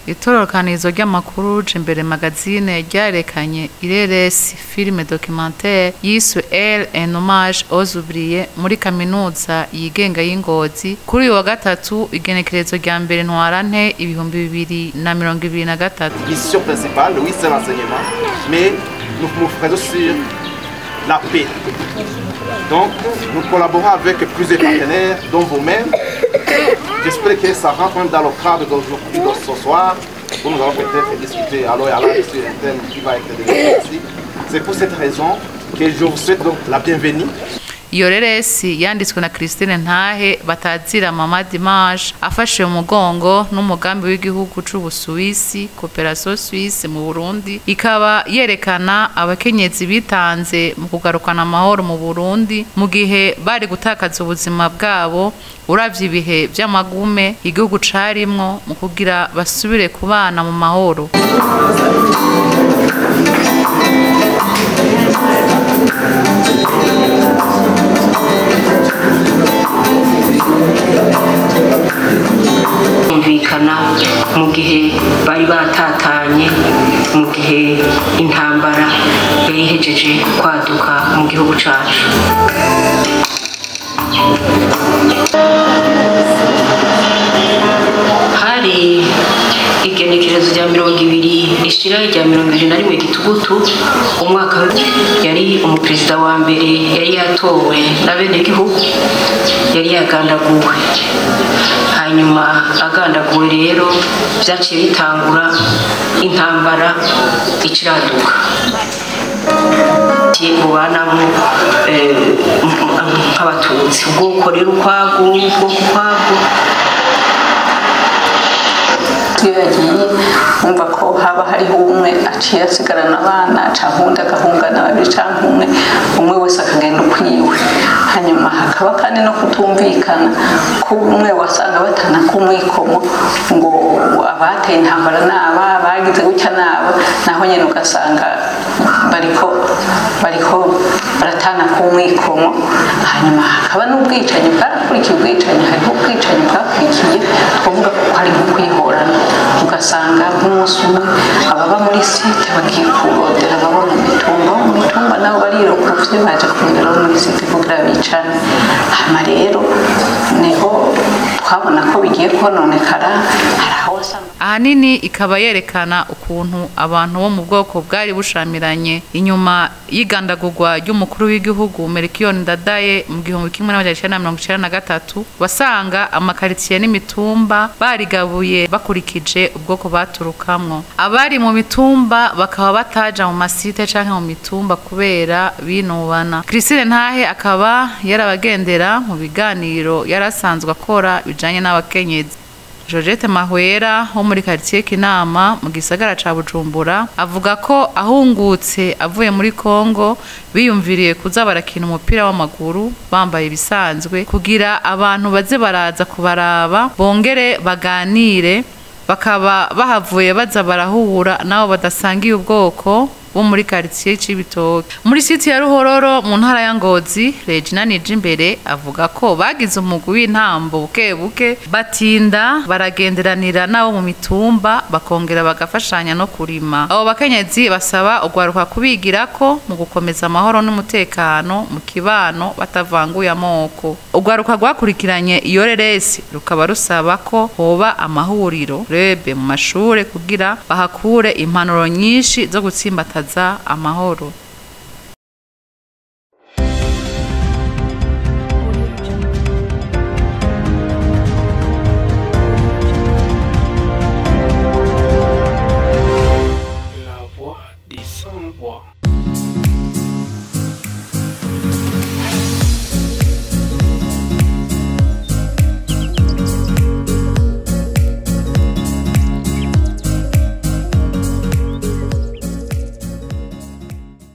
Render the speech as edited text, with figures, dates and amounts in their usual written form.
Itororokanizo ry'amakuru Jimbere Magazine ryarekanye ireresi filime documentaire yiswe Elle, un hommage aux oubliés muri kaminuza yigenga y'Ingozi kuri uyu wa gatatu, igenekerezo rya 1 ntwarante 2023. Mission principale, oui, c'est l'enseignement, mais nous nous faisons sur la paix. Donc, nous collaborons avec plusieurs partenaires, dont vous-même. J'espère que ça rentre même dans le cadre d'aujourd'hui, de ce soir, où nous allons peut-être discuter à l'eau et à l'âge sur un thème qui va être développé ici. C'est pour cette raison que je vous souhaite donc la bienvenue. Iyo reresi yanditswe na Christine Ntahe batazira Mama Dimanche, afashe umugongo n'umugambi w'igihugu c'Ubusuwisi, Coopération Suisse mu Burundi, ikaba yerekana abakenyezi bitanze mu kugarukana amahoro mu Burundi mu gihe bari gutakaza ubuzima bwabo, uravye ibihe vy'amagume igihugu carimwo, mu kugira basubire kubana mu mahoro. Kumvikana mu gihe bari batatanye, mu gihe intambara yari ihejeje kwaduka mu gihugu cacu. Hari igenekerezo rya 20 rishira rya 21 Gitugutu umwaka, yari umuperezida wa mbere yari yatowe n'abenegihugu, yari yagandaguwe. Hanyuma agandaguwe rero vyaciye bitangura intambara iciraduka mubanamwo nk'abatutsi, ubwoko rero ukwabwo, ubwoko ukwabwo. Iyo yagiye wumva ko haba hariho umwe aciye asigarana abana, canke uwundi agahungana babiri canke umwe, umwe wese akagenda ukwiwe. Hanyuma hakaba kandi no kutumvikana, ko umwe wasanga batana kumwikomo ngo abateye intambara naba bagize gutya naba, naho nyene ugasanga bariko baratana kumwikomo. Hanyuma hakaba n'ubwicanyi bwarakurikiye, ubwicanyi, hariho ubwicanyi bwakurikiye, twavuga ko hari nko kwihorana, ugasanga nk'umunsi umwe ababa muri site bagiye kurondera ababa mu mitumba, mu mitumba nabo barirokuvye baje kurondera abo muri site kugira bicane. Hama rero niho twabona ko bigiye kononekara, hari aho wasanga Ahanini ikaba yerekana ukuntu abantu bo mu bwoko bwari bushamiranye inyuma y'igandagurwa ry'umukuru w'igihugu Melchior Ndadaye mu 1993, wasanga amakaritsiye n'imitumba barigabuye bakurikije ubwoko baturukamwo. Abari mu mitumba bakaba bataja mu masite canke mu mitumba kubera binubana. Christine Ntahe akaba yarabagendera mu biganiro yarasanzwe akora bijanye n'abakenyezi. Georgette Mahwera wo muri quartier Kinama mu gisagara ca Bujumbura avuga ko ahungutse avuye muri Kongo biyumviriye kuza barakina umupira w'amaguru bambaye ibisanzwe kugira abantu baze baraza kubaraba bongere baganire, bakaba bahavuye baza barahura nabo badasangiye ubwoko bo muri quartier Cibitoke. Muri site ya Ruhororo mu ntara ya Ngozi, Regina Nijimbere avuga ko bagize umugwi w'intambo buke buke, batinda baragenderanira nabo mu mitumba, bakongera bagafashanya no kurima. Abo bakenyezi basaba ugwaruka kubigirako mu gukomeza amahoro n'umutekano mu kibano batavanguye amoko. Ugwaruka rwakurikiranye iyo reresi rukaba rusaba ko hoba amahuriro rebe mu mashure kugira bahakure impanuro nyinshi zo gutsimbataza amahoro. La voix des sans-voix.